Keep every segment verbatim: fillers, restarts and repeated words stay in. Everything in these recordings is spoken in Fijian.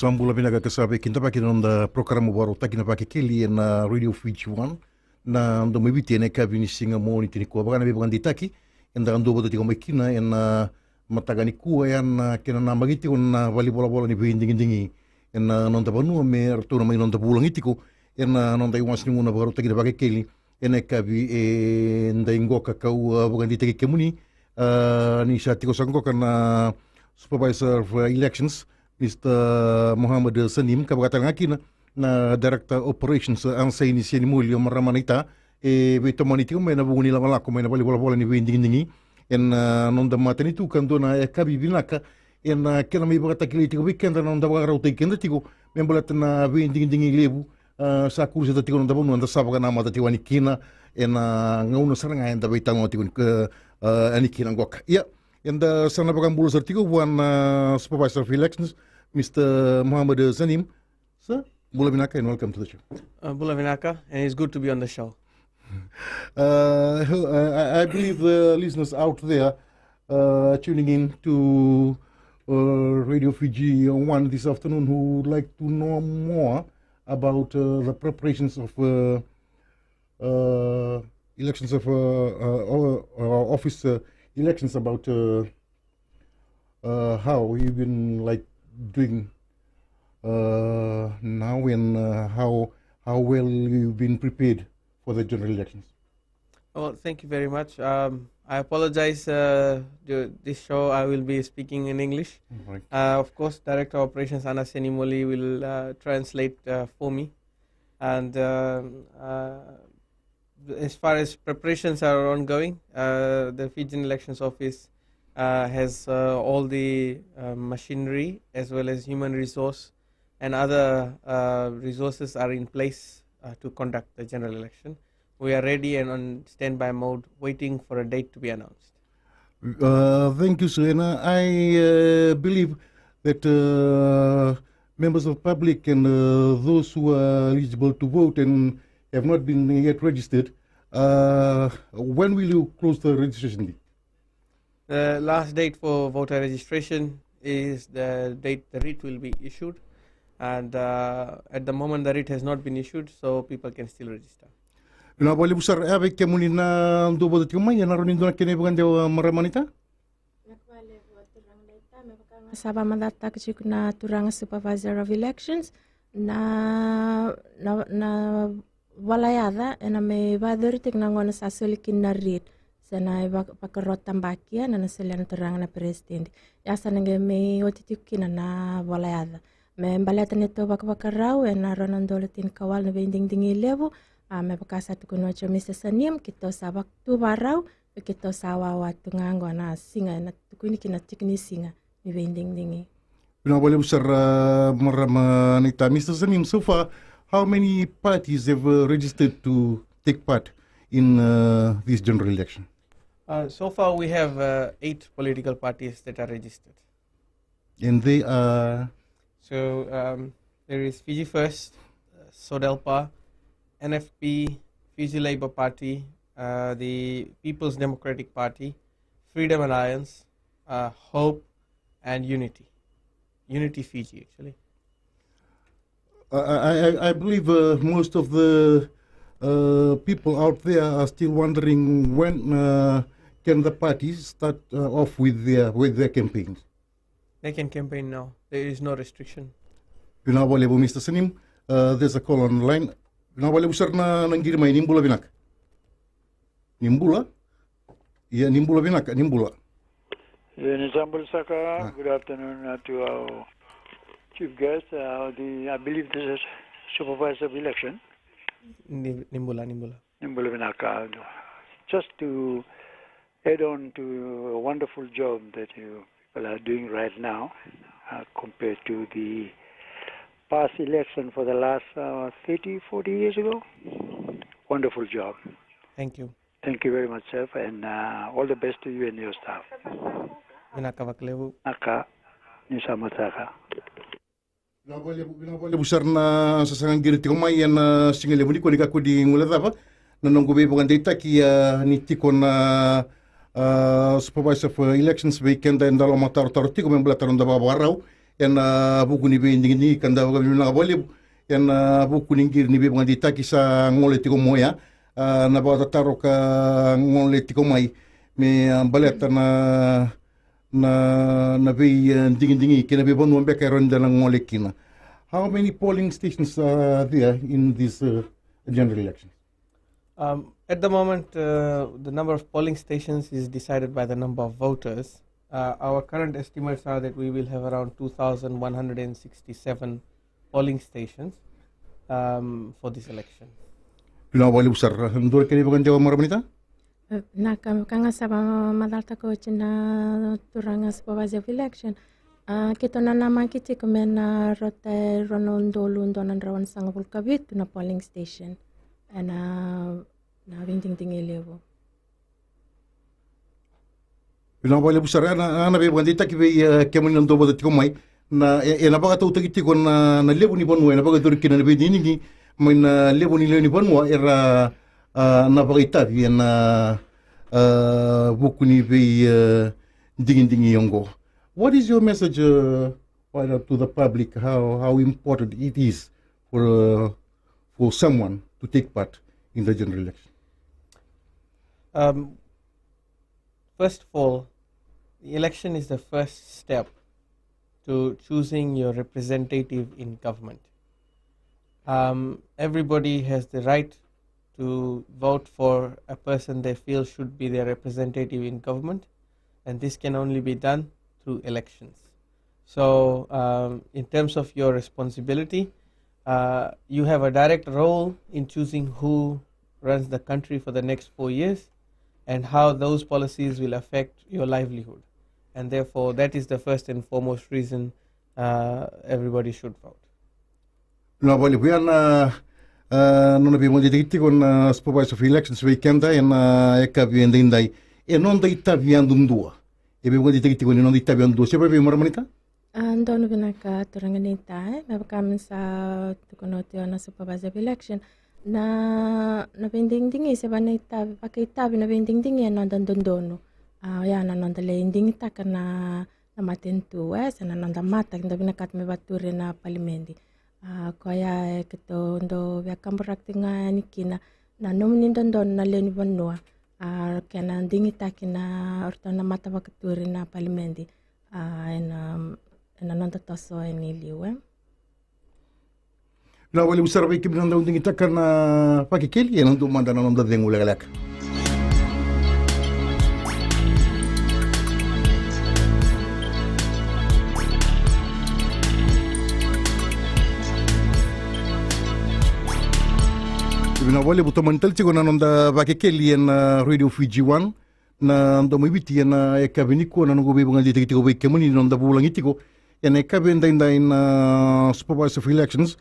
Sa bula vinaka ka sa veikidavaki na noda porokaramu vakarautaki na Vakekeli ena Radio Fiji One, na Domo i Viti, ena yakavi ni siga Moniti nikua. Vaka na veivakadeitaki eda duavata tiko mai kina ena mataka nikua, ya na kena namaki tiko na valenivolavola ni veidigidigi ena noda vanua me ratou na mai noda vulagi tiko ena noda iwase ni gauna vakarautaki na Vakekeli ena yakavi edai qoka. Kau, a, vakadeitaki kemuni, a, ni sa tiko saka qoka na Supervisor of, a, Elections, Mister Mohammed Saneem, ka vakatalega kina na Director Operations, a, Ansaini Senimoli, o marama naita, e veitomani tiko mai na vuku ni lakolako mai na valenivolavola ni veidigidigi ena, a, noda matanitu, ka dua na yakavi vinaka ena, a, kena mai vakatakilai tiko vei keda na noda vakarautaki keda tiko me baleta na veidigidigi levu, a, sa kuruseta tiko na noda vanua, eda sa vakanamata tiko yani kina ena gauna sara ga eda veitalanoa tiko ni, a, a, yani kina qoka. Ia, eda sa na vakabula sara tiko vua na Supervisor of Elections, Mister Mohammed Saneem. Sir, bula vinaka and welcome to the show. Uh, bula vinaka, and it's good to be on the show. Uh, I, I believe the listeners out there, uh, tuning in to, uh, Radio Fiji One this afternoon, who would like to know more about, uh, the preparations of, uh, uh, elections of, uh, uh, o-, uh, office, uh, elections, about, uh, uh, how you've been, like, doing, uh, now, and, uh, how, how well you've been prepared for the general elections. Well, thank you very much. Um, I apologize, uh, the, this show I will be speaking in English. Mm, right. Uh, of course, Director of Operations Anna Senimoli will, uh, translate, uh, for me. And, um, uh, as far as preparations are ongoing, uh, the Fijian Elections Office, uh, has, uh, all the, uh, machinery as well as human resource and other, uh, resources are in place, uh, to conduct the general election. We are ready and on standby mode, waiting for a date to be announced. Uh, thank you, sir. And, uh, I, uh, believe that, uh, members of public and, uh, those who are eligible to vote and have not been yet registered, uh, when will you close the registration date? The last date for voter registration is the date the writ will be issued, and, uh, at the moment the writ has not been issued, so people can still register. Vinaka vakalevu sara. E vei kemuni na duavata tiko mai, e na rawa ni dua na kena ivakadewa, marama naita? Vinaka vakalevu, turaga naita. Me vaka ga sa vakamacalataka tiko na turaga Supervisor of Elections, na, na, na volayaca ena mai vakayacori tiko na gauna sa soli kina na writ, se na ivak-, vakarau tabaki ena na solia na turaga na peresitedi. Ia sa na qai mai oti tiko kina na volayaca. Me baleta na neitou vakavakarau ena rua na udolu tinikawalu na veidigidigi levu, a, me vaka sa tukuna oti o Mister Saneem, keitou sa vak-, tu vakarau, keitou sa wawa tu ga qo na siga ena tukuni kina tiki ni siga ni veidigidigi. Vinaka vakalevu sara, a, marama naita. Mister Saneem, so far, how many parties have, uh, registered to take part in, uh, this general election? Uh, so far, we have, uh, eight political parties that are registered. And they are? So, um, there is Fiji First, uh, SODELPA, N F P, Fiji Labour Party, uh, the People's Democratic Party, Freedom Alliance, uh, Hope, and Unity. Unity Fiji, actually. I, I, I, I believe, uh, most of the, uh, people out there are still wondering when, uh, can the parties start, uh, off with their, with their campaigns. They can campaign now. There is no restriction. Vinaka vakalevu, Mister Saneem. Uh, there's a call on the line. Vinaka vakalevu sara na, na qiri mai. Ni bula vinaka. Ni bula. Ia, ni bula vinaka, ni bula. Ia, ni sa bula saka. Ah. Good afternoon, uh, to our chief guest, uh, the, I believe this is supervisor of election. Ni, ni bula, ni bula. Ni bula vinaka. Just to add on to a wonderful job that you people are doing right now, uh, compared to the past election for the last, uh, thirty, forty years ago. Wonderful job. Thank you. Thank you very much, sir, and, uh, all the best to you and your staff. Vinaka vakalevu. Vinaka, ni sa mataka. Vinaka vakalevu, vinaka vakalevu sara na sasaga qiri tiko mai ena siga levu nikua ni kakua ni guilecava na noqu veivakadeitaki, a, ni tiko na, a, Supervisor of Elections vei keda eda lomatarotaro tiko me baleta na noda vakavakarau ena vuku ni veidigidigi ka da vakavinavinaka vakalevu ena vuku ni qiri ni veivakadeitaki sa gole tiko mai, a, na vakatataro ka gole tiko mai me, a, baleta na, na, na veidigidigi kei na veivanua beka e rawa ni da na gole kina. How many polling stations are there in this, uh, general election? Um, at the moment, uh, the number of polling stations is decided by the number of voters. Uh, our current estimates are that we will have around two thousand one hundred and sixty-seven polling stations, um, for this election. Vinaka vakalevu sara. Dua na kena ivakadewa, marama naita? E, na ka, ka ga sa vakamacalataka oti na turaga supervisor of election. A, keitou nanamaki tiko me na rauta e rua na udolu dua na drau na sagavulu ka vitu na polling station ena, na veidigidigi levu. Vinaka vakalevu sara, na, na veivakadeitaki vei, e, kemuni na dau vata tiko mai. Na, e, ena vakatautaki tiko na, na levu ni vanua ena vakayacori kina na veidigidigi mai na levu ni lewe ni vanua era, a, na vakaitavi ena, a, vuku ni vei, e, digidigi oqo. What is your message, uh, Father, to the public, how, how important it is for, uh, for someone to take part in the general election? Um, first of all, the election is the first step to choosing your representative in government. Um, everybody has the right to vote for a person they feel should be their representative in government, and this can only be done through elections. So, um, in terms of your responsibility, uh, you have a direct role in choosing who runs the country for the next four years and how those policies will affect your livelihood. And therefore, that is the first and foremost reason, uh, everybody should vote. Na vale via na, a, nona veivakadeitaki tiko na Supervisor of Elections vei keda ena, a, yakavi edaidai. E noda itavi yadudua. E veivakadeitaki tiko ni noda itavi yadudua. Se vei marama naita? A, donu vinaka turaga naita, e. Me vaka me sa tukuna oti o na Supervisor of Election. Na, na veidigidigi se va na itavi, vakaitavi na veidigidigi e noda dodonu. A, oya na noda lai digitaka na, na matanitu, e, se na noda mata, da vinakata me vakaturi na palimedi. A, koya e keitou dau via kaburaki tiko ga yani kina na nomuni dodonu na lewe ni vanua. A, kena digitaki na, o ratou na mata vakaturi na palimedi. A, ena, ena noda toso e ni liu, e. Vinaka vakalevu sara vei kemuni na dau digitaka na Vakekeli, ena dua mada na noda cegu lekaleka. Vinaka vakalevu, tomani tale tiko na noda Vakekeli ena, a, Radio Fiji One. Na Domo i Viti ena yakavi nikua. Na noqu veivakadeitaki tiko vei kemuni na noda vulagi tiko ena yakavi edaidai na Supervisor of Elections,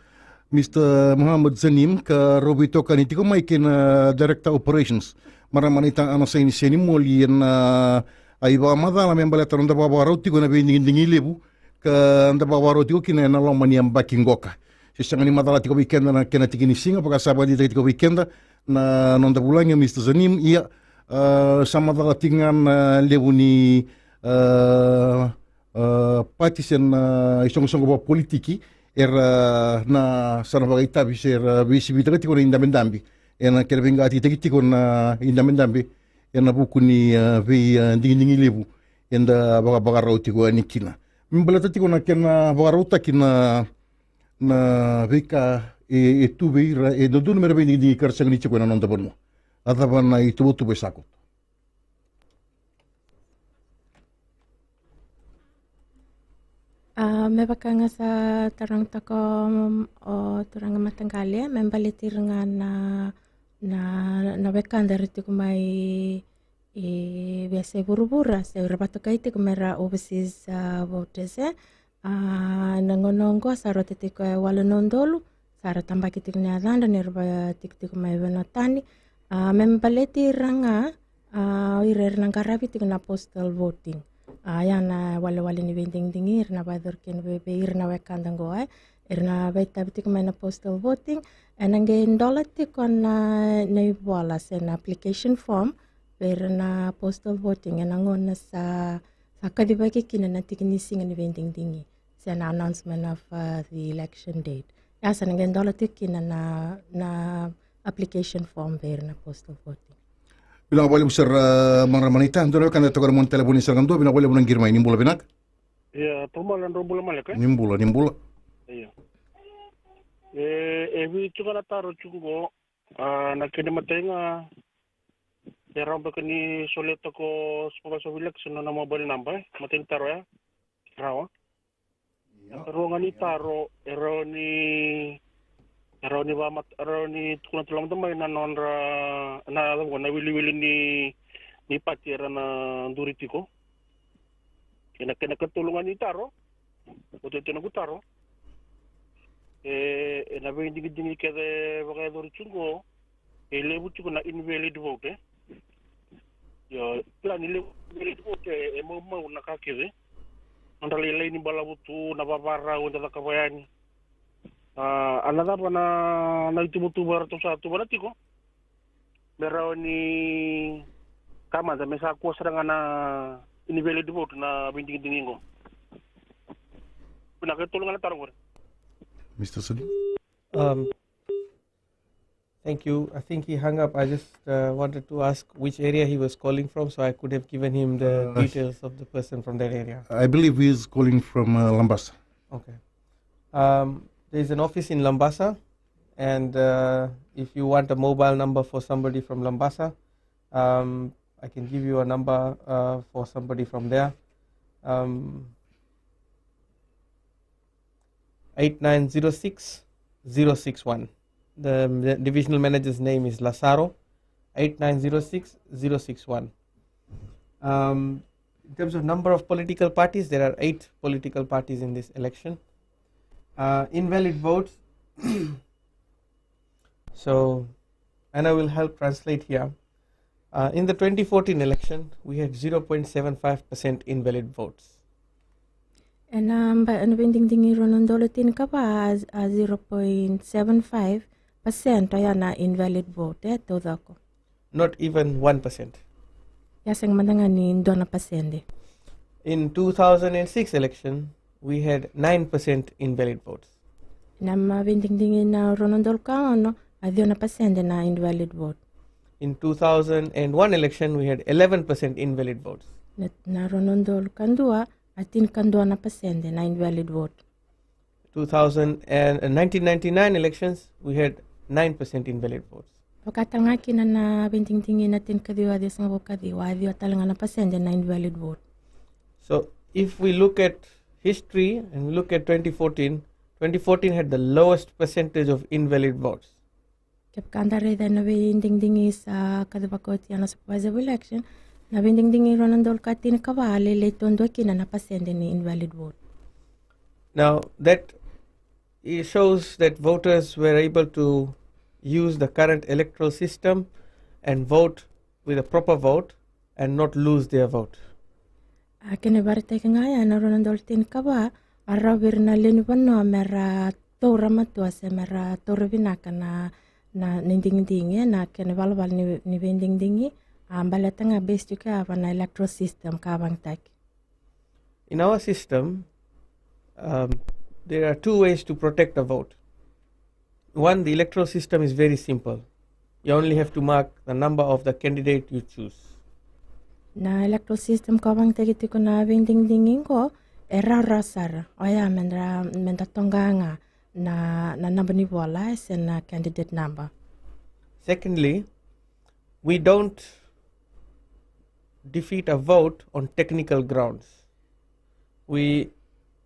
Mister Mohammed Sanim, ka rau veitokani tiko mai kei na Director Operations, marama naita Anasaini Senimoli, ena, a, ivakamacala me baleta na noda vakavakarau tiko ena veidigidigi levu ka da vakavakarau tiko kina ena loma ni yabaki qoka. Se sega ni macala tiko vei keda na kena tiki ni siga, vaka sa vakadeitaki tiko vei keda na noda vulagi o Mister Sanim, ia, a, sa macala tiko ga na levu ni, a, a, pati se na, a, isoqosoqo vakapolitiki era na, a, sa na vakaitavi se era veisivitaka tiko na idabedabe ena kena veiqatigitaki tiko na idabedabe ena vuku ni, a, vei, a, digidigi levu eda vakavakarau tiko yani kina. Me baleta tiko na kena vakarautaki na na veika e, e tu vei ira, e dodonu me ra veidigidigi ka ra sega ni tiko ena noda vanua. A cava na ituvatuva e sa koto? A, me vaka ga sa tarogi toka o, o turaga mataqali, me baleti ira ga na, na, na wekada era tiko mai i veiyasai vuravura, se ra vakatokai tiko me ra overseas, a, voters, e. A, na gauna oqo sa rauta tiko e walu na udolu, sa ra tabaki tiko na yacadra ni ra vakatikotiko mai vanua tani. A, me baleti ira ga, a, o ira era na qaravi tiko na postal voting. A, ya na walewale ni veidigidigi era na vakayacori kina vei, vei ira na wekada oqo, e. Era na vakaitavi tiko mai na postal voting, ena qai dola tiko na, na ivola se na application form vei ira na postal voting ena gauna sa, sa kacivaki kina na tiki ni siga ni veidigidigi. se na announcement of, uh, the election date. Ia sa na qai dola tiko kina na, na application form vei ira na postal voting. Vinaka vakalevu sara, uh, Marama Naita. Dua na wekada e toka na mona talevoni sara ga dua, vinaka vakalevu na qiri mai, ni bula vinaka. Ia, Tomala, drau bula maleka? Ni bula, ni bula. Ia. E, e vitu ga na taro tiko qo, a, na kena imatai ga, e rawa beka ni solia toka o Supervisor of Election na mobile number, e? Matai ni taro ya? Rawa. Ia. Karua ga ni taro, e rawa ni, e rawa ni vamat-, e rawa ni tukuna tale mada mai na nodra, na, na wiliwili ni, ni pati era na duri tiko. Kena, kena katolu ga ni taro, oti, oti na noqu taro. E, ena veidigidigi kece vakayacori tiko qo, e levu tiko na invalid vote, e. Io, kila ni levu invalid vote, e, e maumau na ka kece. Nodra lailai ni balavu tu, na vavarau eda cakava yani. A, a na cava na, na ituvatuva eratou sa tuvana tiko? Me rawa ni ka mada, me sa kua sara ga na invalid vote na veidigidigi qo. Vinaka, e tolu ga na taro qori. Mister Salim? Um, thank you. I think he hung up. I just, uh, wanted to ask which area he was calling from, so I could have given him the, uh, details of the person from that area. I believe he is calling from, uh, Labasa. Okay. Um, there's an office in Labasa, and, uh, if you want a mobile number for somebody from Labasa, um, I can give you a number, uh, for somebody from there. Um, eight nine zero six zero six one. The, the divisional manager's name is Lasaro, eight nine zero six zero six one. Um, in terms of number of political parties, there are eight political parties in this election. Uh, invalid votes. So, and I will help translate here. Uh, in the twenty fourteen election, we had zero point seven five percent invalid votes. Ena ba-, ena veidigidigi rua na udolu tinikava, a, a zero point seven five percent oya na invalid vote, e, taucoko. Not even one percent. Ia sega mada ga ni dua na pasede. In two thousand and six election, we had nine percent invalid votes. Na ma veidigidigi na rua na udolu ka ono, a ciwa na pasede na invalid vote. In two thousand and one election, we had eleven percent invalid votes. Na, na rua na udolu ka dua, a tinikadua na pasede na invalid vote. Two thousand and, uh, nineteen ninety-nine elections, we had nine percent invalid votes. Vaka tale ga kina na veidigidigi na tinikaciwa ciwasagavulu ka ciwa, a ciwa tale ga na pasede na invalid vote. So, if we look at history and look at twenty fourteen, twenty fourteen had the lowest percentage of invalid votes. Kevaka da raica na veidigidigi sa kacivaka oti ya na supervisor of election, na veidigidigi rua na udolu ka tinikava, a lailai duadua kina na pasede ni invalid vote. Now, that it shows that voters were able to use the current electoral system and vote with a proper vote and not lose their vote. A kena ivakaraitaki ga ya, na rua na udolu tinikava, a rawa vei ira na lewe ni vanua me ra taura matua se me ra taura vinaka na, na, na digidigi, e, na kena ivalavala ni, ni veidigidigi, a baleta ga based tiko ya va na electoral system ka vakayagataki. In our system, um, there are two ways to protect a vote. One, the electoral system is very simple. You only have to mark the number of the candidate you choose. Na electoral system ka vakayagataki tiko na veidigidigi qo, e rawarawa sara. Oya me da, me da toqa ga na, na naba ni vola, e, se na candidate number. Secondly, we don't defeat a vote on technical grounds. We,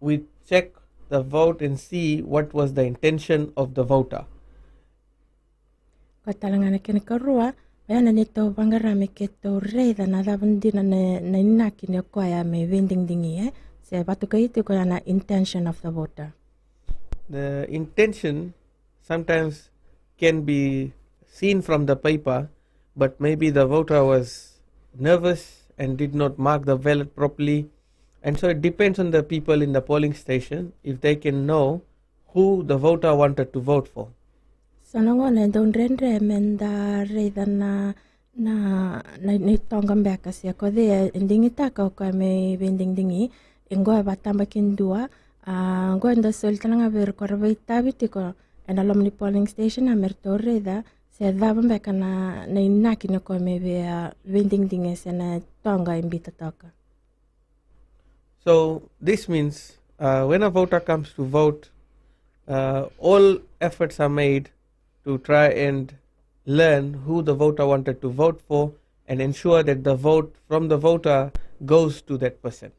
we check the vote and see what was the intention of the voter. Koya tale ga na kena ikarua, oya na neitou vaqara me keitou raica na cava dina na, na inaki ni o koya me veidigidigi, e, se vakatokai tiko ya na intention of the voter. The intention sometimes can be seen from the paper, but maybe the voter was nervous and did not mark the ballot properly. And so it depends on the people in the polling station if they can know who the voter wanted to vote for. So na gauna e dau dredre me da raica na, na, na, na itoqa beka se ko cei e digitaka o koya me veidigidigi, e qo e vakatabakidua, A, qo e dau soli tale ga vei ira ko ra veitavi tiko ena loma ni polling station, a, me ratou raica se cava beka na, na inaki ni koya me via, a, veidigidigi se na toqa e bita toka. So this means, uh, when a voter comes to vote, uh, all efforts are made to try and learn who the voter wanted to vote for and ensure that the vote from the voter goes to that person.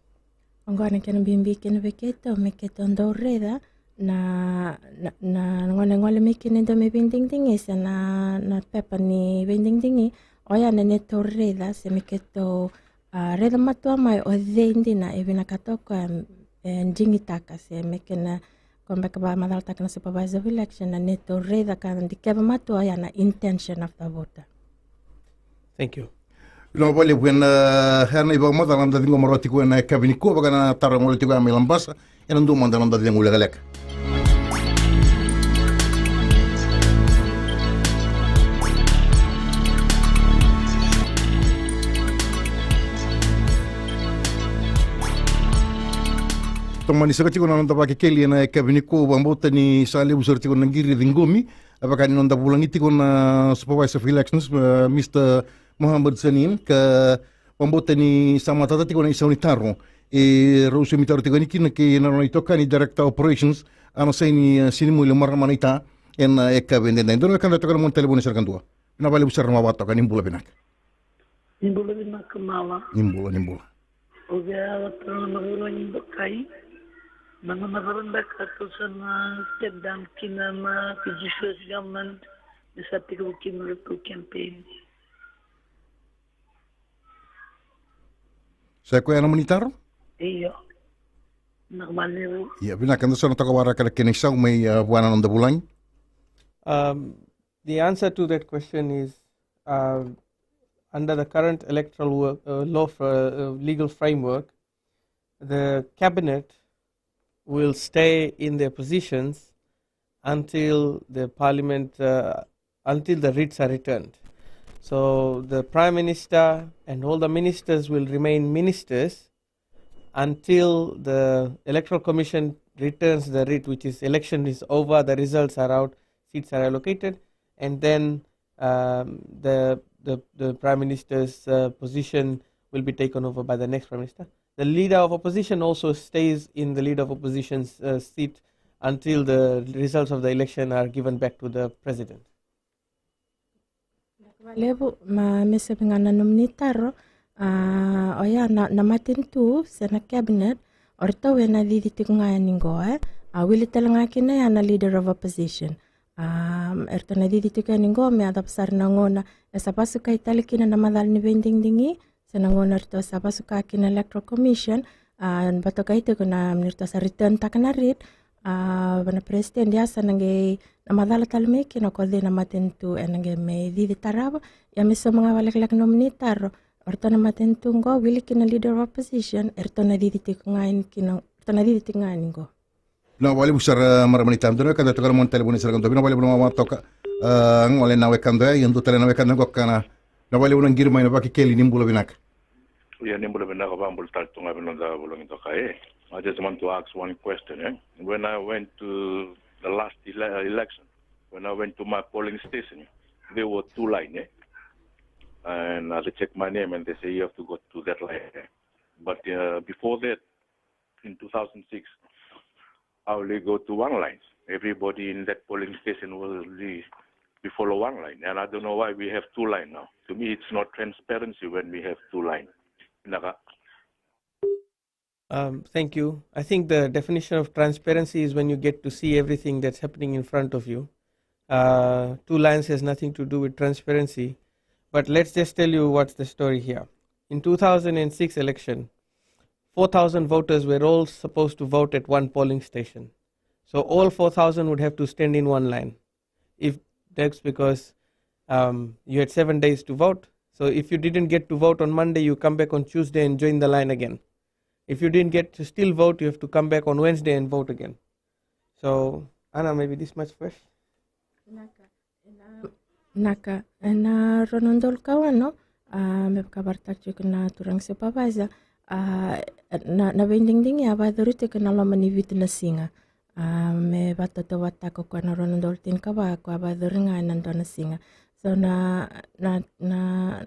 Oqo na kena bibi kina vei keitou, me keitou dau raica na, na, na gone gole mai kina e dau me veidigidigi se na, na pepa ni veidigidigi. Oya na neitou raica se me keitou, a, raica matua mai o cei dina e vinakata o koya e digitaka se me kena, ko beka vakamacalataka na Supervisor of Election, na neitou raica ka dikeva matua oya na intention of the voter. Thank you. Vinaka vakalevu. Ena, ena ivakamacala da ciqoma rawa tiko ena yakavi nikua, vaka na taro e gole tiko ya mai Labasa, ena dua mada na noda cegu lekaleka. Tomani saka tiko na noda vakekeli ena yakavi nikua, vakabauta ni sa levu sara tiko na qiri ciqomi, a, vaka ni noda vulagi tiko na Supervisor of Elections, a, Mister Mohammed Saneem, ka vakabauta ni sa matata tiko na isau ni taro e rau saumi taro tiko yani kina kei na nona itokani Director Operations, a, na Saini, a, Sinimoli, marama naita, ena, a, yakavi edaidai. Dua na wekada toka na nomuni talevoni sara ka dua. Vinaka vakalevu sara na vakatoka, ni bula vinaka. Ni bula vinaka mala. Ni bula, ni bula. O via vata na vulagi dokai. Na nona cava beka ratou sa na step down kina na Fiji First government ni sa tekivu kina ratou campaign. Sa koya na nomuni taro? Io. Na maliu. Ia, vinaka, da sa na toka waraka na kena isau mai, a, vua na noda vulagi. Um, the answer to that question is, uh, under the current electoral work, uh, law fr-, uh, legal framework, the cabinet will stay in their positions until the parliament, uh, until the writs are returned. So the prime minister and all the ministers will remain ministers until the electoral commission returns the writ, which is election is over, the results are out, seats are allocated, and then, um, the, the, the prime minister's, uh, position will be taken over by the next prime minister. The leader of opposition also stays in the leader of opposition's, uh, seat until the results of the election are given back to the president. Vakalevu, ma me sa vei ga na nomuni taro, a, oya na, na matanitu se na cabinet, o ratou ena cici tiko ga yani qo, e. A, wili tale ga kina ya na leader of opposition. A, eratou na cici tiko yani qo me yacova sara na gauna e sa vasukai tale kina na macala ni veidigidigi, se na gauna ratou sa vasuka kina Electoral Commission, a, vatokai tiko na, ni ratou sa return taka na writ, a, vua na president, ia sa na qai na macala tale mai kina ko cei na matanitu ena qai mai cici tarava. Ia me sauma ga vakalekaleka nomuni taro, o ratou na matanitu qo, wili kina leader of opposition, eratou na cici tiko ga yani kina, eratou na cici tiko ga yani qo. Vinaka vakalevu sara, e, marama naita. Dua na wekada toka na nomuni talevoni sara ka dua. Vinaka vakalevu na vakatoka, e, gole na wekada ya, ia dua tale na wekada qo ka na. Vinaka vakalevu na qiri mai na Vakekeli, ni bula vinaka. Ia, ni bula vinaka, vakabula tale tu ga vei noda vulagi dokai, e. I just want to ask one question, e. When I went to the last ele-, election, when I went to my polling station, there were two line, e. And, uh, they check my name and they say, "You have to go to that line," e. But, uh, before that, in two thousand six, I only go to one line. Everybody in that polling station will be, we follow one line. And I don't know why we have two line now. To me, it's not transparency when we have two line. Naka. Um, thank you. I think the definition of transparency is when you get to see everything that's happening in front of you. Uh, two lines has nothing to do with transparency. But let's just tell you what's the story here. In two thousand six election, four thousand voters were all supposed to vote at one polling station. So all four thousand would have to stand in one line. If that's because, um, you had seven days to vote. So if you didn't get to vote on Monday, you come back on Tuesday and join the line again. If you didn't get to still vote, you have to come back on Wednesday and vote again. So, Ana, maybe this much first. Vinaka. Ena, vinaka. Ena rua na udolu ka ono, a, me vakaraitaka tiko na turaga supervisor, A, na, na veidigidigi a vakayacori tiko ena loma ni vitu na siga. A, me vakatautauvatataka o koya na rua na udolu tinikava, koya a vakayacori ga ena dua na siga. So na, na, na,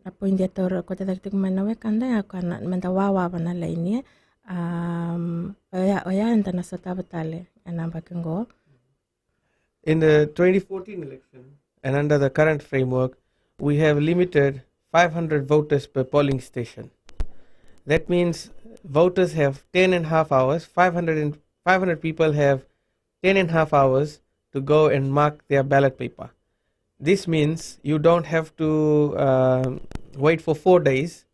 na point e taura koto cake tiko mai na wekada ya, koya na, meda wawava na laini, e. Um, oya, oya eda na sotava tale ena yabaki qo. In the twenty fourteen election, and under the current framework, we have limited five hundred voters per polling station. That means voters have ten and a half hours, five hundred and, five hundred people have ten and a half hours to go and mark their ballot paper. This means you don't have to, um, wait for four days,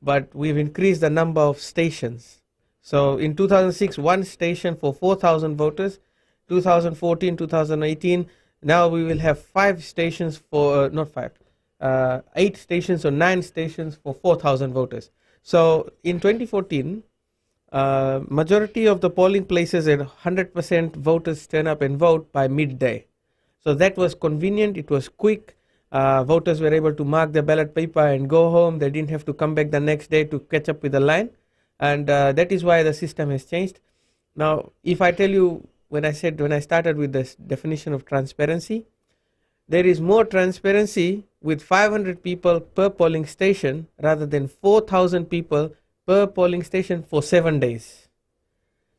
but we've increased the number of stations. So in two thousand six, one station for four thousand voters. Two thousand fourteen, two thousand eighteen, now we will have five stations for, uh, not five, uh, eight stations or nine stations for four thousand voters. So in twenty fourteen, uh, majority of the polling places had hundred percent voters turn up and vote by midday. So that was convenient. It was quick. Uh, voters were able to mark their ballot paper and go home. They didn't have to come back the next day to catch up with the line. And, uh, that is why the system has changed. Now, if I tell you, when I said, when I started with this definition of transparency, there is more transparency with five hundred people per polling station rather than four thousand people per polling station for seven days.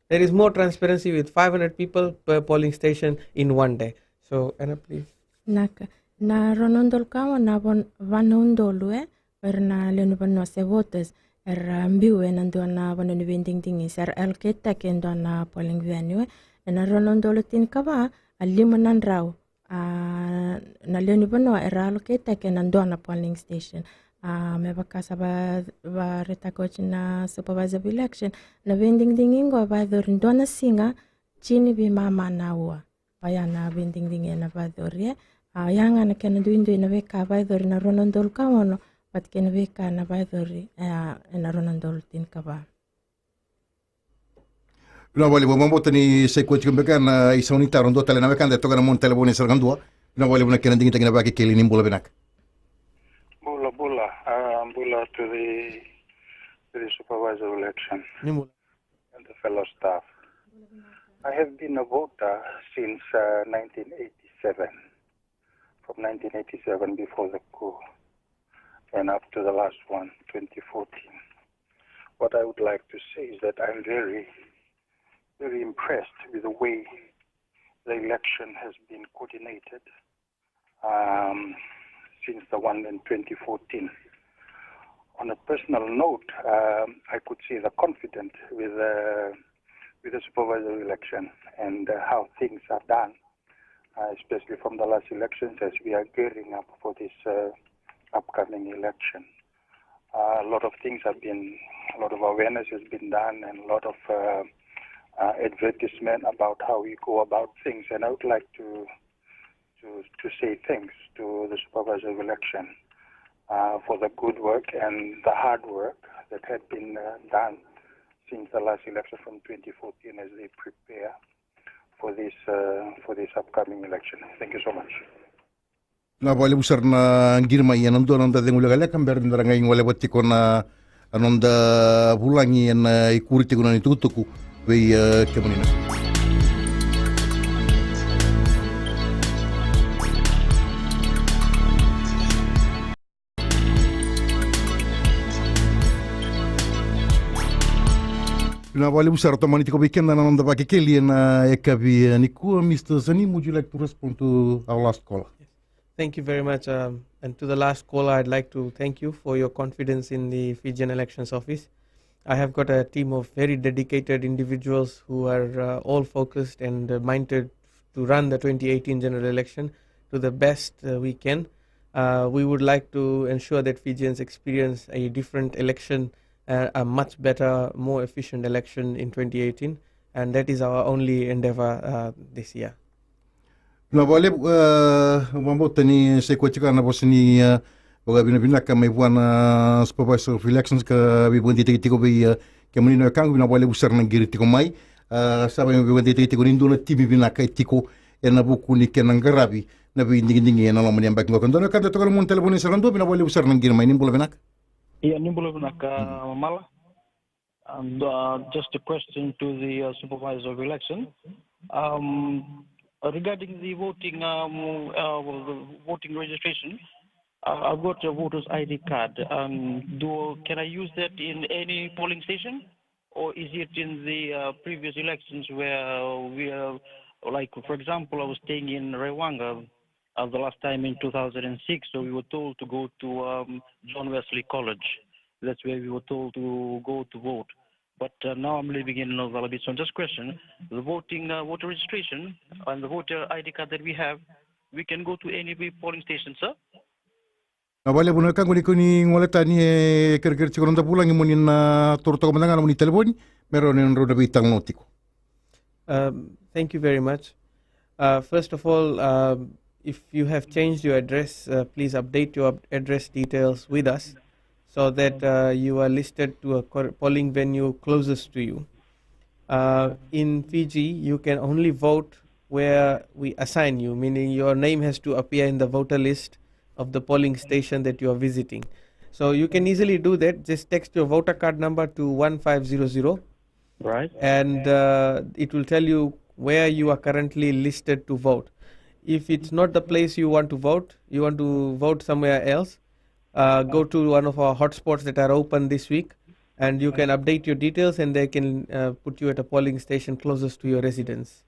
There is more transparency with five hundred people per polling station in one day. So, Anna, please. Naka, na rua na udolu ka ono na va na udolu, e, era na lewe ni vanua se voters era biu ena dua na vanua ni veidigidigi, se ra allocate-taki e dua na polling venue, e. Ena rua na udolu tinikava, a lima na drau, a, na lewe ni vanua era allocate-taki ena dua na polling station. A, me vaka sa va, vakaraitaka oti na Supervisor of Election, na veidigidigi qo e vakayacori dua na siga, tini veimama na aua. Oya na veidigidigi ena vakayacori, e. A, oya ga na kena duidui na veika vakayacori na rua na udolu ka ono vata kei na veika na vakayacori, e, ena rua na udolu tinikava. Vinaka vakalevu. Au vakabauta ni sa i koya tiko beka na isau ni taro. Dua tale na wekada e toka ena mona talevoni, e sara ga dua. Vinaka vakalevu na kena digitaki na Vakekeli. Ni bula vinaka. Bula, bula. A, bula to the, to the Supervisor of Election. Ni bula. And the fellow staff. I have been a voter since, uh, nineteen eighty-seven, from nineteen eighty-seven, before the coup, and up to the last one, twenty fourteen. What I would like to say is that I'm very, very impressed with the way the election has been coordinated, um, since the one in twenty fourteen. On a personal note, um, I could see the confidence with, uh, with the Supervisor of Election and, uh, how things are done, uh, especially from the last elections, as we are gearing up for this, uh, upcoming election. Uh, a lot of things have been, a lot of awareness has been done, and a lot of, uh, uh, advertisement about how we go about things. And I would like to, to, to say thanks to the Supervisor of Election, uh, for the good work and the hard work that had been, uh, done since the last election from twenty fourteen, as they prepare for this, uh, for this upcoming election. Thank you so much. Vinaka vakalevu sara na qiri mai. Ena dua na noda cegu lekaleka, bera ni da ra qai goleva tiko na, a, noda vulagi ena ikuri tiko na itukutuku vei, e, kemuni na. Vinaka vakalevu sara, tomani tiko vei keda na noda Vakekeli ena, e, yakavi, e, nikua. Mister Sani, would you like to respond to our last caller? Thank you very much. Um, and to the last caller, I'd like to thank you for your confidence in the Fijian Elections Office. I have got a team of very dedicated individuals who are, uh, all focused and, uh, minded to run the twenty eighteen general election to the best, uh, we can. Uh, we would like to ensure that Fijians experience a different election, uh, a much better, more efficient election in twenty eighteen, and that is our only endeavor, uh, this year. Vinaka vakalevu. E, au vakabauta ni sa i koya tiko na vosa ni, e, vakavinavinaka mai vua na Supervisor of Elections ka veivakadeitaki tiko vei, e, kemuni na wekaqu. Vinaka vakalevu sara na qiri tiko mai. E, sa veivakadeitaki tiko ni dua na timi vinaka e tiko ena vuku ni kena qaravi na veidigidigi ena loma ni yabaki qo. Ka dua na wekada e toka ena mona talevoni, e sara ga dua. Vinaka vakalevu sara na qiri mai. Ni bula vinaka. Ia, ni bula vinaka, Mala. And uh, just a question to the uh, supervisor of election. Um, regarding the voting, um, uh, well, the voting registration, uh, I've got a voter's I D card. Um, do can I use that in any polling station, or is it in the uh, previous elections where we are, like, for example, I was staying in Rewanga uh, the last time in two thousand six, so we were told to go to um, John Wesley College. That's where we were told to go to vote. But uh, now I'm living in North Alabit. So just question, the voting, uh, voter registration and the voter I D card that we have, we can go to any polling station, sir? Na vale vuna ka goni koni ngole tani e kerekere tiko na da vulagi mo ni na toro toka mada ga na mo ni telefoni me rau ni rau na veitalanoa tiko. Um, thank you very much. Uh, first of all, um, if you have changed your address, uh, please update your address details with us so that uh, you are listed to a polling venue closest to you. Uh, in Fiji, you can only vote where we assign you, meaning your name has to appear in the voter list of the polling station that you are visiting. So you can easily do that. Just text your voter card number to one five zero zero. Right. And uh, it will tell you where you are currently listed to vote. If it's not the place you want to vote, you want to vote somewhere else, uh, go to one of our hotspots that are open this week, and you can update your details, and they can uh, put you at a polling station closest to your residence.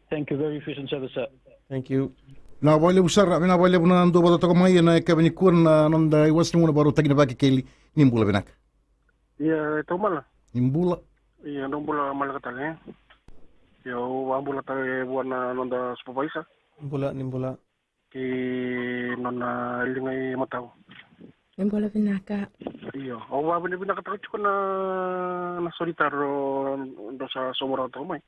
Thank you, very efficient service, sir. Thank you. Na valevu sara, na valevu na dua vata toka mai na keveni kuna na noda iwasi ni muna varo tagina vaki keli. Ni bula vinaka. Ia, e taumala. Ni bula. Ia, dou bula maleka tale. Ia, au vabula tale vua na noda supervisor. Bula, ni bula. Ki nona liga i matau. Ni bula vinaka. Ia, au vavinavinakataka tiko na na solitaro dou sa somorakataka mai.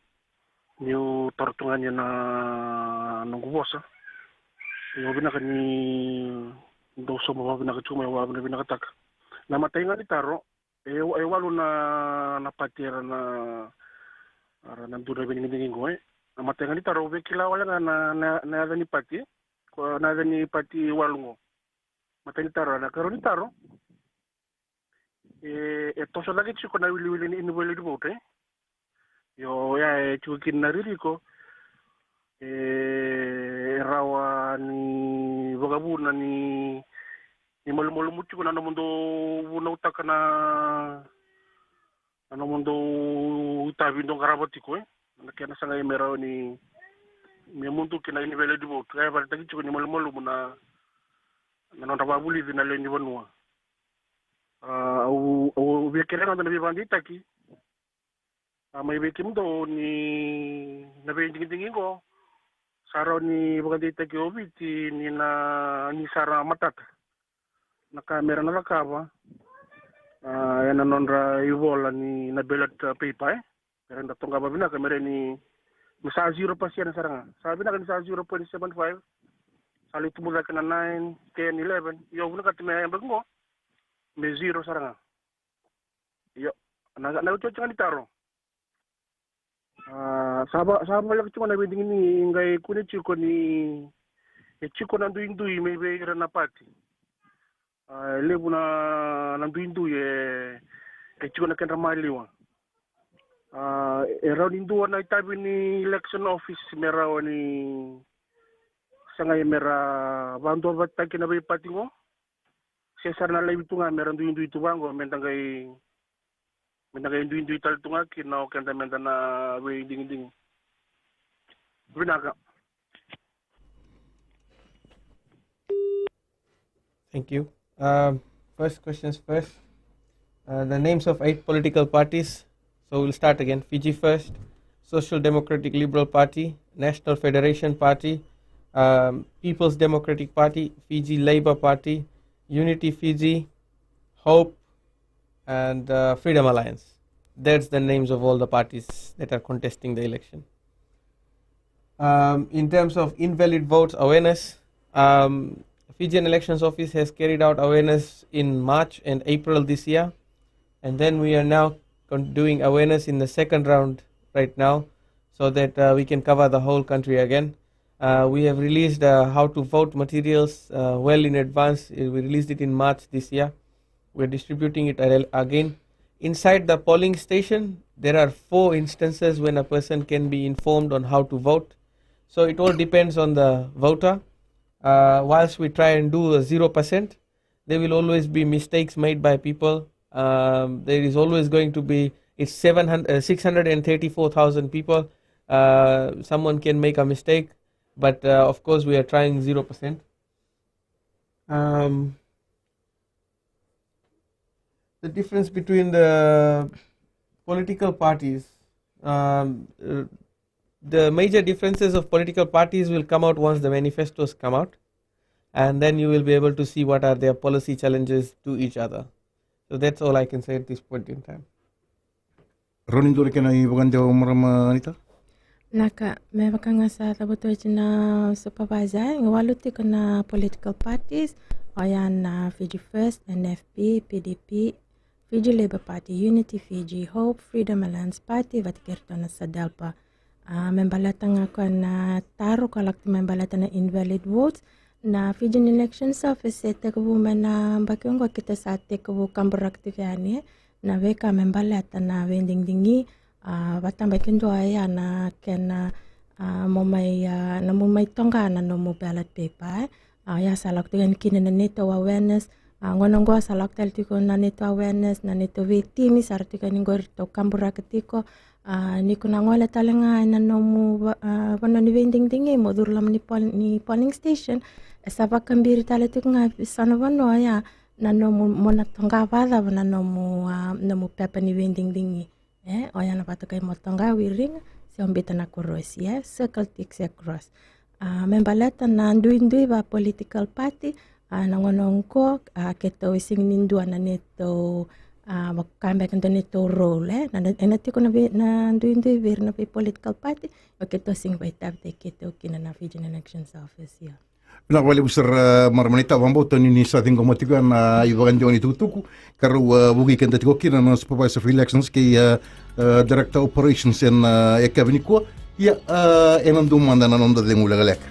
Niu taro tu ga ni na noqu vosa. Ia, au vinaka ni dou sauma vakavinaka tiko mai, au vakavinavinakataka. Na imatai ga ni taro, e, e walu na, na pati era na, era na dua na veidigidigi qo, e. Na imatai ga ni taro, au via kila wale ga na, na, na yaca ni pati, ko na yaca ni pati walu qo. Imatai ni taro, na ikarua ni taro, e, e toso cake tiko na wiliwili ni invalid vote, e. Io, oya e tiko kina na ririko, e, e rawa ni vakavuna ni, ni malumalumu tiko na nomudou vunautaka na, na nomudou itavi dou qarava tiko, e. Na kena sagai me rawa ni, me muduki na invalid vote. Oya e vakaraitaki tiko ni malumalumu na, na nodra vakavulici na lewe ni vanua. A, au, au via kerea ga na veivakadeitaki, a, mai vei kemudou ni na veidigidigi qo sa rawa ni vakadeitaki o Viti ni na, ni sa ra matata na ka me ra na cakava, a, ena nodra ivola ni na ballot paper, e. Era da toqa vakavinaka me ra ni, me sa zero percent sara ga. Sa vinaka ni sa zero point seven five. Sa lai tubu cake na nine, ten, eleven. Io, vinakati me yabaki qo me zero sara ga. Io, na, na otioti ga ni taro. A, sa va, sa voleka tiko na veidigidigi qai kune tiko ni e tiko na duidui mai vei ira na pati. A, e levu na, na duidui e, e tiko na kedra maliwa. A, e rawa ni dua na itavi ni election office me rawa ni sagai me ra vaduavatataki na veipati qo. Se sara na laivi tu ga me ra duidui tu vaqo me da qai, me da qai duidui tale tu ga kina o keda me da na veidigidigi. Vinaka. Thank you. Um, first questions first. Uh, the names of eight political parties. So we'll start again. Fiji First, Social Democratic Liberal Party, National Federation Party, um, People's Democratic Party, Fiji Labour Party, Unity Fiji, Hope, and uh, Freedom Alliance. That's the names of all the parties that are contesting the election. Um, in terms of invalid votes awareness, um, Fijian Elections Office has carried out awareness in March and April this year, and then we are now con- doing awareness in the second round right now, so that uh, we can cover the whole country again. Uh, we have released uh, how to vote materials uh, well in advance. Uh, We released it in March this year. We're distributing it al- again. Inside the polling station, there are four instances when a person can be informed on how to vote. So it all depends on the voter. Uh, whilst we try and do a zero percent, there will always be mistakes made by people. Um, there is always going to be, it's seven hundred, uh, six hundred and thirty-four thousand people. Uh, someone can make a mistake, but, uh, of course, we are trying zero percent. Um, the difference between the political parties, um, uh, the major differences of political parties will come out once the manifestos come out, and then you will be able to see what are their policy challenges to each other. So that's all I can say at this point in time. Rau ni dua na kena ivakadewa, marama Anita? Naka, me vaka ga sa cavuta oti na supervisor, e walu tiko na political parties, oya na Fiji First, N F P, P D P, Fiji Labour Party, Unity Fiji, Hope, Freedom Alliance Party, vata kei iratou na SADELPA. A, me baleta ga koya na taro ka lako tiko me baleta na invalid votes, na Fijian Elections Office e tekivu mai na yabaki oqo, keitou sa tekivu kaburaka tiko yani na veika me baleta na veidigidigi. A, vakatabakidua ya na kena, a, mo mai, a, na mo mai toqa na nomu ballot paper, e. A, ya sa lako tiko yani kina na neitou awareness. A, gauna oqo sa lako tale tiko na neitou awareness, na neitou veitimi sa ra tiko yani qori, ratou kaburaka tiko. A, ni ko na gole tale ga ena nomu va-, a, vanua ni veidigidigi mo curu loma ni pol-, ni polling station, e sa vakabiri tale tiko ga e vica na vanua ya na nomu, mo na toqa vakacava na nomu, a, nomu pepa ni veidigidigi. E, oya na vakatokai mo toqa, wiriga, se o biuta na korosi, e, circle, tick se cross. A, me baleta na duidui va political party, a, na gauna oqo, a, keitou e sega ni dua na neitou, a, vakabeka dua neitou role, e, na, na, ena tiko na vei, na duidui vei ira na vei political party, o keitou sega ni vakaitavitaki keitou kina na Fijian Elections Office, ia. Vinaka vakalevu sara, marama Anita. Vakabauta ni ni sa ciqoma tiko na ivakadewa ni tukutuku ka rau, a, vukei keda tiko kina na Supervisor of Elections kei, a, a, Director Operations ena, a, yakavi nikua. Ia, a, ena dua mada na noda cegu lekaleka.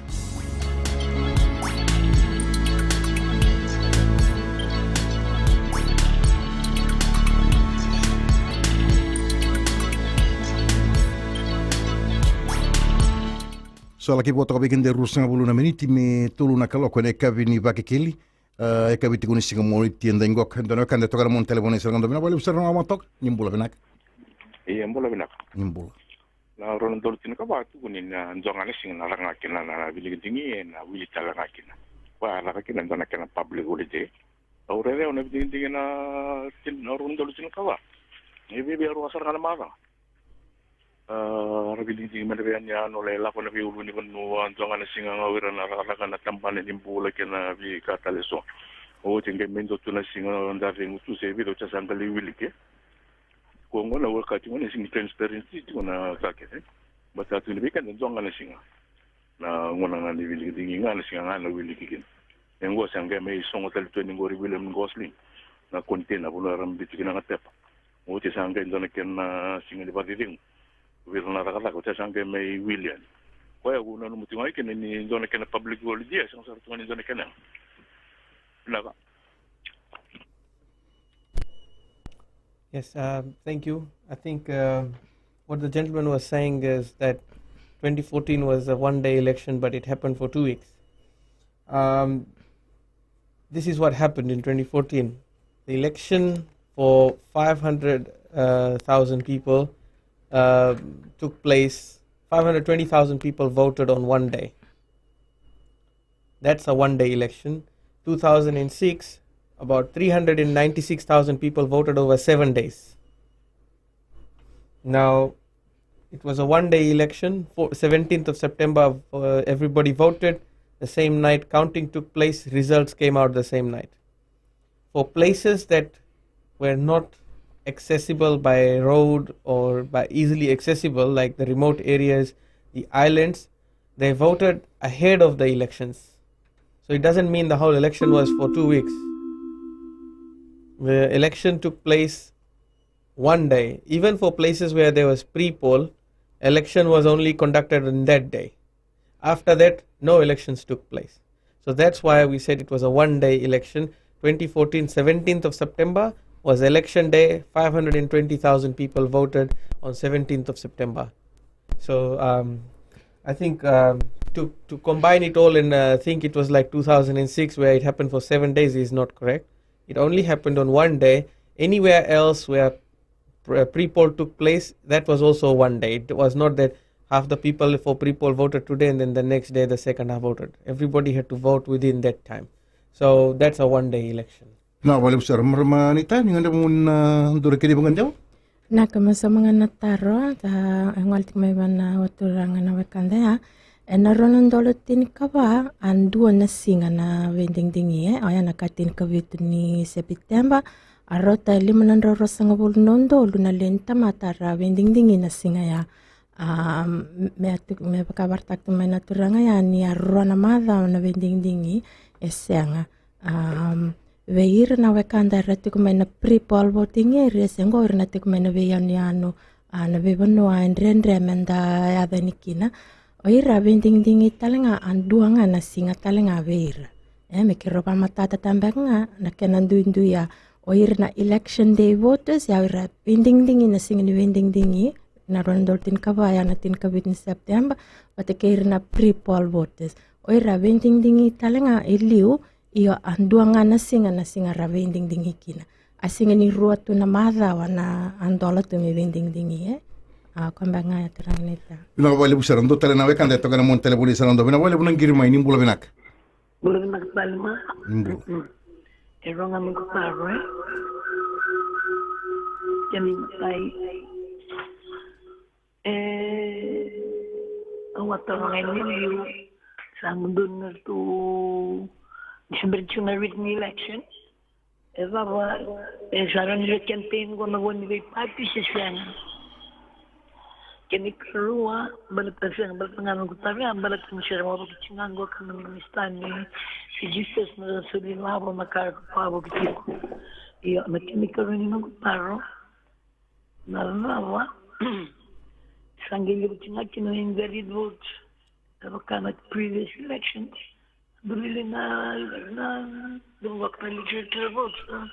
Sa laki vo toka vei keda e ruasagavulu na miniti me tolu na kaloko ena yakavi ni Vakekeli. A, yakavi tiko ni siga Moniti eda iqoka. E dua na wekada e toka na mona talevoni, sa lako dua. Vinaka vakalevu sara na wekada toka. Ni bula vinaka. Ia, bula vinaka. Ni bula. Na rua na udolu tinikava tukuni na dua ga na siga na caka ga kina na, na veidigidigi, ena wili tale ga kina. Koya a caka kina e dua na kena public holiday. Au raica au na veidigidigi na tin-, na rua na udolu tinikava. E viavia rua sara ga na macawa. A, ra veidigidigi me ra via ni a no lai lako na veiulunivanua, dua ga na siga ga o ira na cakacaka na tabana ni bula kei na veika tale eso. Oti qai mai dua tu na siga o dacegu tu se vica, oti sa qai lai wiliki. Ko qo na wekati qo na siga ni transparency tiko na ka kece. Baleta tu ni vei keda dua ga na siga. Na gauna ga ni veidigidigi ga na siga ga na wiliki kina. E qo sa qai mai sogo tale tu yani qori William Gosling na container, vanua era biuta kina na pepa. Oti sa qai dua na kena siga ni vakacecegu vei ira na cakacaka, oti sa qai mai wili yani. Koya au nanuma tiko ga kina ni dua na kena public holiday, sa sara tu ga ni dua na kena. Vinaka. Yes, um, thank you. I think, um, what the gentleman was saying is that twenty fourteen was a one-day election, but it happened for two weeks. Um, this is what happened in twenty fourteen. The election for five hundred thousand people, uh, took place. Five hundred twenty thousand people voted on one day. That's a one-day election. Two thousand and six, about three hundred and ninety-six thousand people voted over seven days. Now, it was a one-day election. For seventeenth of September, uh, everybody voted. The same night, counting took place. Results came out the same night. For places that were not accessible by road or by easily accessible, like the remote areas, the islands, they voted ahead of the elections. So it doesn't mean the whole election was for two weeks. The election took place one day. Even for places where there was pre-poll, election was only conducted on that day. After that, no elections took place. So that's why we said it was a one-day election. Twenty fourteen, seventeenth of September, was election day, five hundred and twenty thousand people voted on seventeenth of September. So um, I think um, to, to combine it all and uh, think it was like two thousand six where it happened for seven days is not correct. It only happened on one day. Anywhere else where pre-poll took place, that was also one day. It was not that half the people for pre-poll voted today and then the next day the second half voted. Everybody had to vote within that time. So that's a one-day election. Na vale busara marama ni tani gade muna dura kede vagade. Na ka masa maga na taro ta e gole tiko mai vana waturaga na wekada ya. E na rua na udolu tinikava a dua na siga na veidigidigi e oya na ka tinikavitu ni Sepiteba. A rauta e lima na drau ruasagavulu na udolu na lewe ni tamata ra veidigidigi na siga ya. Um, me, me vakavarataka tu mai na turaga ya ni a rua na macawa na veidigidigi e sega. Um, vei ira na wekada era tiko mai na pre-poll voting areas e qo ira na tiko mai na veiyanuyanu a na veivanua e dredre me da yaco yani kina. O ira a veidigidigi tale ga a dua ga na siga tale ga vei ira. E me keirau vakamatatataka beka ga na kena duidui a o ira na election day voters ia o ira veidigidigi na siga ni veidigidigi na rua na udolu tinikava ia na tinikavitu ni Sepiteba vata kei ira na pre-poll voters. O ira veidigidigi tale ga e liu. Io a dua ga na siga na siga ra veidigidigi kina. A siga ni rua tu na macawa na a dola tu me veidigidigi e. A koya beka ga ya turaga na ita. Vinaka vakalevu sara dua tale na wekada e toka na moni talevoni sara dua vinaka vakalevu na qiri mai ni bula vinaka. Bula vinaka tale ma. Ni bula. E roga me ko taro e. Kemi mai. E, au a taroga e liu sa mudu na tu ni se bera tiko na written election. E cava e sa rawa ni ra campaign qo na vo ni veipati se sega. Kena ikarua baleta sega baleta ga noqu taro ya baleta ni se ra wavoki tiko ga qo ka na minisita ni Fiji First na soli lavo na ka ra wavoki tiko. Io na kena ikarua ni noqu taro. Na cava sa qai levu tiko ga kina na invalid votes e vaka na previous elections. Dulili na na dua vaka na legislature votes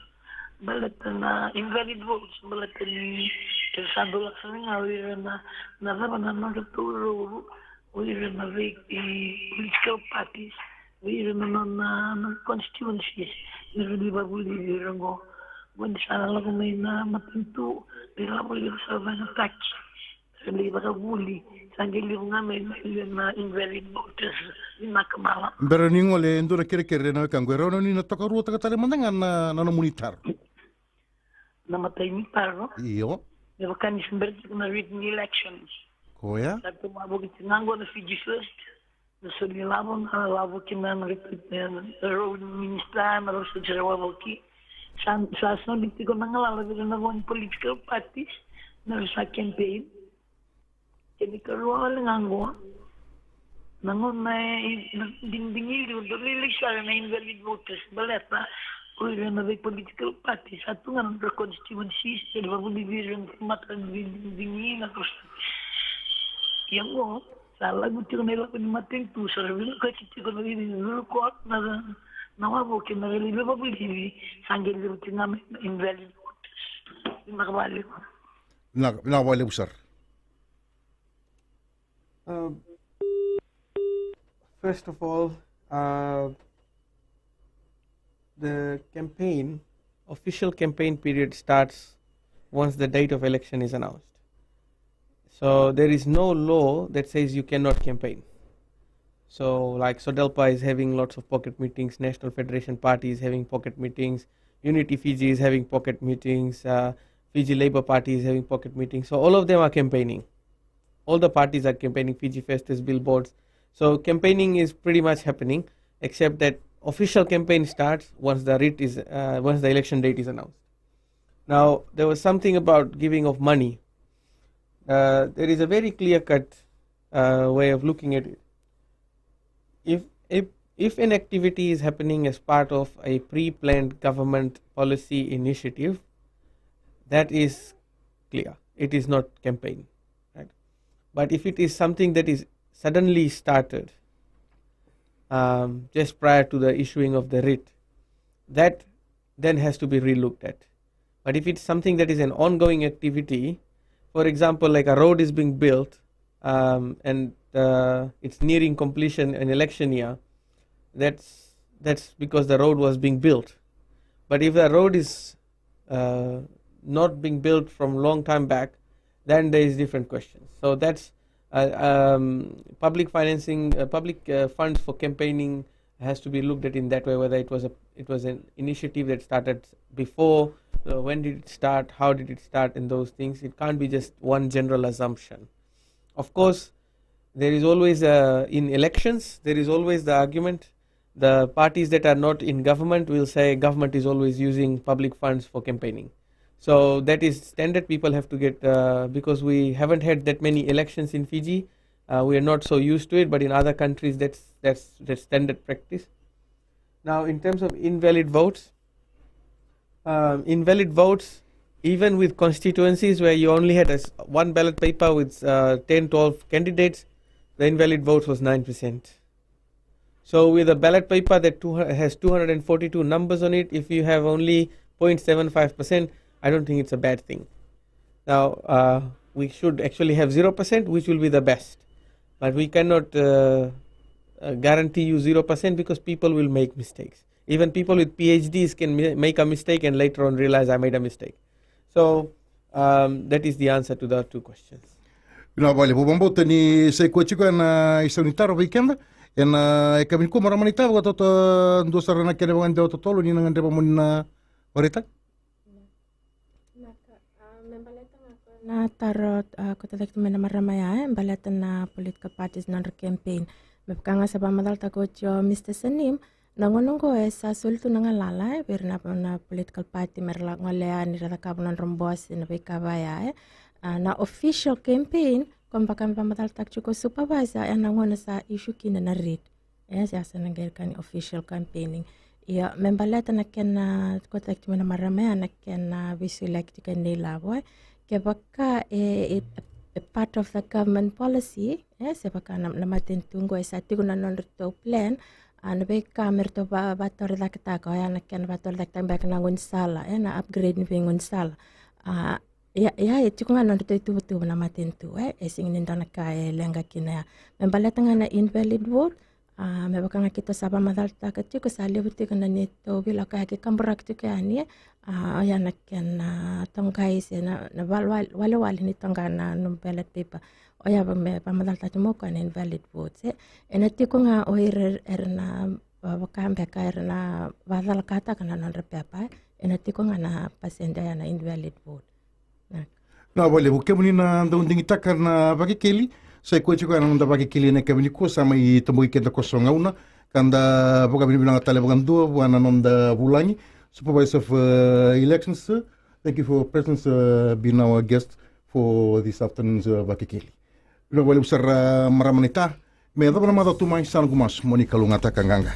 baleta na invalid votes baleta ni e sa dua lako sara ga o ira na na cava na nodra taurau o ira na vei political parties. Vei ira na nona constituencies ni ra lai vakavulici ira qo. Qo ni sa lako mai na matanitu ni lavo levu sa vagataki. Ra lai vakavuli sa qai levu ga mai na invalid voters. Vinaka mala. Bera ni gole e dua na kerekere na wekaqu e rawa ni na tokaruataka tale mada ga na nomuni taro. Na matai ni taro. Io. Me vaka ni se bera tiko na written elections. Koya. Sa tu vavoki tiko ga qo na Fiji First. Na soli lavo na lavo kina na rau minister na rau sa jera wavoki. Sa sa soli tiko na galala vei ira na vo ni political parties na rau sa campaign. Kena ikarua wale ga qo na gauna e digidigi liu dau lailai sara na invalid voters baleta o ira na vei political parties sa tu ga na nodra constituencies e vavuli vei ira na tamata na veidigidigi na rau sa. Ia qo sa lagu tiko na ilavo ni matanitu sa ra vinakati tiko na veiveivurukot na na wavoki na veiveivavulili sa qai levu tiko ga mai na invalid voters. Vinaka vakalevu. Vinaka vinaka vakalevu sara. Uh, first of all, uh, the campaign, official campaign period starts once the date of election is announced. So there is no law that says you cannot campaign. So like SODELPA is having lots of pocket meetings, National Federation Party is having pocket meetings, Unity Fiji is having pocket meetings, uh, Fiji Labour Party is having pocket meetings. So all of them are campaigning. All the parties are campaigning. Fiji Fest is billboards. So campaigning is pretty much happening, except that official campaign starts once the writ is uh, once the election date is announced. Now there was something about giving of money. Uh, there is a very clear-cut uh, way of looking at it. If, if if an activity is happening as part of a pre-planned government policy initiative, that is clear. It is not campaign, right? But if it is something that is suddenly started um, just prior to the issuing of the writ, that then has to be relooked at. But if it's something that is an ongoing activity, for example, like a road is being built, um, and uh, it's nearing completion in election year, that's that's because the road was being built. But if the road is uh, not being built from long time back, then there is different questions. So that's uh, um, public financing, uh, public uh, funds for campaigning has to be looked at in that way. Whether it was a it was an initiative that started before, uh, when did it start, how did it start, and those things. It can't be just one general assumption. Of course, there is always uh, in elections there is always the argument, the parties that are not in government will say government is always using public funds for campaigning. So that is standard. People have to get uh, because we haven't had that many elections in Fiji. Uh, we are not so used to it, but in other countries that's that's that's standard practice. Now, in terms of invalid votes, um, invalid votes, even with constituencies where you only had a s- one ballot paper with uh, ten, twelve candidates, the invalid votes was nine percent. So with a ballot paper that two, has two hundred forty-two numbers on it, if you have only zero point seven five percent, I don't think it's a bad thing. Now, uh, we should actually have zero percent, which will be the best. But we cannot uh, uh, guarantee you zero percent because people will make mistakes. Even people with P H Ds can mi- make a mistake and later on realize I made a mistake. So um, that is the answer to the two questions. Vinaka vakalevu. Vakabauta ni sa i koya tiko ena isau ni taro vei keda ena yakavi nikua. Marama naita, vakatauta dua sara na kena vakadewa totolo ni na gadreva mo ni na vakaraitaka. Na taro ko tacaki tu mai na marama ya e baleta na political parties na nodra campaign. Me vaka ga sa vakamacalataka oti o Mr Saneem, na gauna oqo e sa soli tu na galala e vei ira na political party me ra la gole yani ra cakava na nodra bose na veika vaya e. Na official campaign ko baka me vakamacalataka tiko ko supervisor e na gauna sa issue kina na writ. E sa sa na qai ka ni official campaigning. Ia me baleta na kena ko taki tiko mai na marama ya na kena veisoliyaki tiko ena ilavo e. Kevaka e, e, e part of the government policy e se vaka na, na matanitu oqo e sa tiko na nodratou plan. A na veika me ratou va, vatorocaketaka oya na kena vatorocaketaka beka na gaunisala e na upgrade ni veigaunisala. A ia, ia e tiko ga na nodratou ituvatuva na matanitu e, e sega ni dua na ka e leqa kina ya. Me baleta ga na invalid vote, a me vaka ga keitou sa vakamacalataka tiko sa levu tiko na neitou veilakoyaki kaburaki tiko yani e. A oya na kena toqai se na, na walewale ni toqa na nomu ballot paper. Oya me vakamacalataka tiko mai o koya na invalid votes e. E na tiko ga o ira era na vaka beka era na vakacalakataka na nodra pepa e. E na tiko ga na pasede oya na invalid vote. Na vakalevu kemuni na dau digitaka na Vakekeli. Sa i koya tiko ya na noda Vakekeli ena yakavi nikua, sa mai toboki keda koso gauna ka da vakavinavinaka tale vakadua vua na noda vulagi, Supervisor of uh, Elections. Thank you for presence, uh, being our guest for this afternoon's uh, Vakekeli. Vinaka vakalevu sara, uh, marama naita. Me yacova na macawa tu mai sa noqu masu mo ni kalougata ka qaqa.